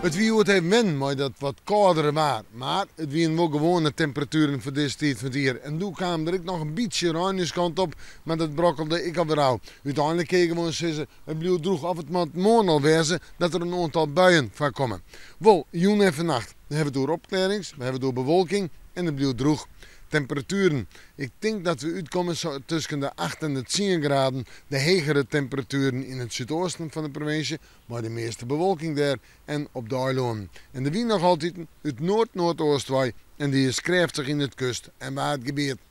It wie hjoed even wennen mei dat wat kâldere waar, mar it wienen wol gewoane temperatueren foar dizze tiid fan it jier. En doe kaam der ek noch in bytsje rein ús kant op, mar dat brokkelde ek alwer ôf. Uteinlik kin je gewoan sizze, it bliuwt drûch of it moat moarn al wêze dat der in oantal buien foarkomme. Wol, jûn en fannacht hawwe we it oer opklearrings, we hawwe it oer bewolking en it bliuwt drûch. Temperatueren, Ik tink dat we útkomme sa tusken de acht en de tsien graden, de hegere temperatueren yn it súdoosten fan de provinsje, mei de measte bewolking dêr en op de eilannen. En de wyn noch altiten út noard-noardoost wei en dy is krêftich yn it kust en waadgebiet.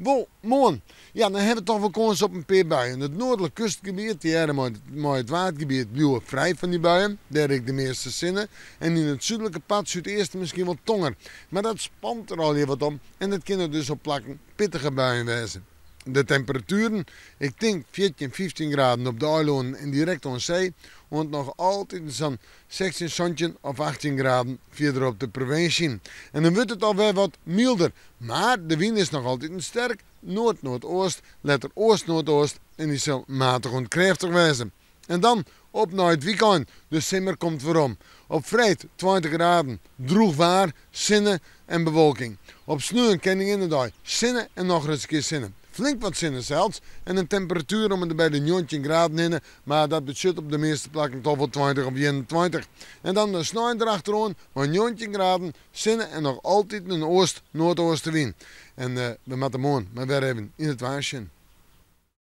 Wol, moarn, ja, dan hawwe we toch wol kâns op in pear buien. It noardlik kustgebiet, tegearre mei it waadgebiet, bliuwe frij fan dy buien, dêr ek de measte sinne. En yn it súdlike part, súdeasten, miskien wol tonger. Mar dat spant der allegear wat om en dat kinne dus op plakken pittige buien wêze. De temperatueren, ik tink 14, 15 graden op de eilannen en direkt oan see, oant noch altiten sa'n 16, 17 of 18 graden fierder op de provinsje. En dan wurdt it alwer wat mylder, mar de wyn is noch altiten sterk, noard-noardoost, letter oast-noardoost en dy sil matich oant krêftich wêze. En dan op nei it wykein, de simmer komt werom. Op freed 20 graden, drûch waar, sinne en bewolking. Op sneon Keninginnedei, sinne en nochris in kear sinne. Flink wat sinne sels en in temperatuer om en by de 19 graden hinne, mar dat betsjut op de measte plakken toch wol 20 of 21. En dan de snein derachteroan mei 19 graden, sinne en noch altyd in oast-noardoostenwyn. En we moatte moarn mar wer even yn it waar sjen.